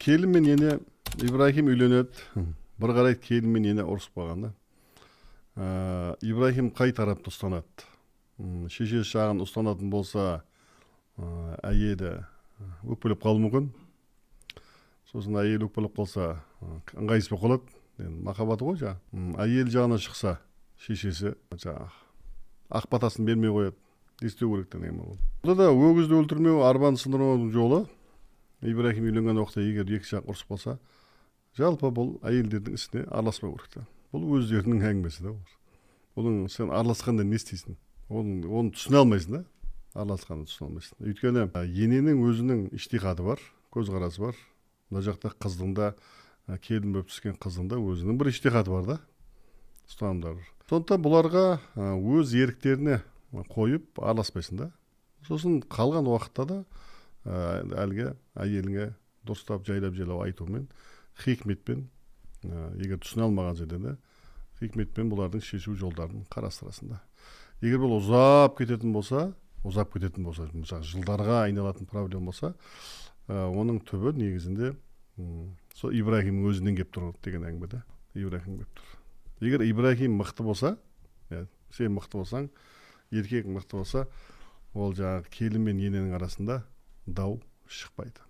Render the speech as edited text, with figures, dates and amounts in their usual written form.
Келін мен ене, Ибрахим үйленеді, бір қарайды, келін мен ене ұрысып қалған да. Ибрахим қай тарапты ұстанады? Шешесі жағын ұстанатын болса, әйелі өкпелеп қалуы мүмкін. Сосын әйелі өкпелеп қалса, ыңғайсыз болып қалады енді, махаббаты ғой жаңағы. Әйел жағына шықса, шешесі жаңағы ақ батасын бермей қояды. Не істеу керек деген әңгіме. Бұнда да өгізді өлтірмеу, арбаны сындырмаудың жолы: Ибрахим үйленген уақытта егер екі жақ ұрысып қалса, жалпы бұл әйелдердің ісіне араласпау керек та. Бұл өздерінің әңгімесі да. Бұның сен араласқанда не істейсің? Оны түсіне алмайсың да, араласқанды түсіне алмайсың. Өйткені ененің өзінің іштихады бар, көзқарасы бар. Мына жақта қыздың да, келін болып түскен қыздың да өзінің бір іштихады бар да, ұстанымдары бар. Сондықтан бұларға өз еріктеріне қойып, араласпайсың да. Сосын қалған уақытта да әлгі әйеліңе дұрыстап, жайлап жайлап айтумен, хикметпен, егер түсіне алмаған жерде де хикметпен бұлардың шешу жолдарын қарастырасың да. Егер бұл ұзап кететін болса, ұзап кететін болса, мысалы, жылдарға айналатын проблема болса, оның түбі негізінде сол Ибрахимнің өзінен келіп тұр деген әңгіме да. Ибрахим келіп тұр. Егер Ибрахим мықты болса, иә, сен мықты болсаң, еркек мықты болса, ол жаңағы келін мен ененің арасында дау шықпайды.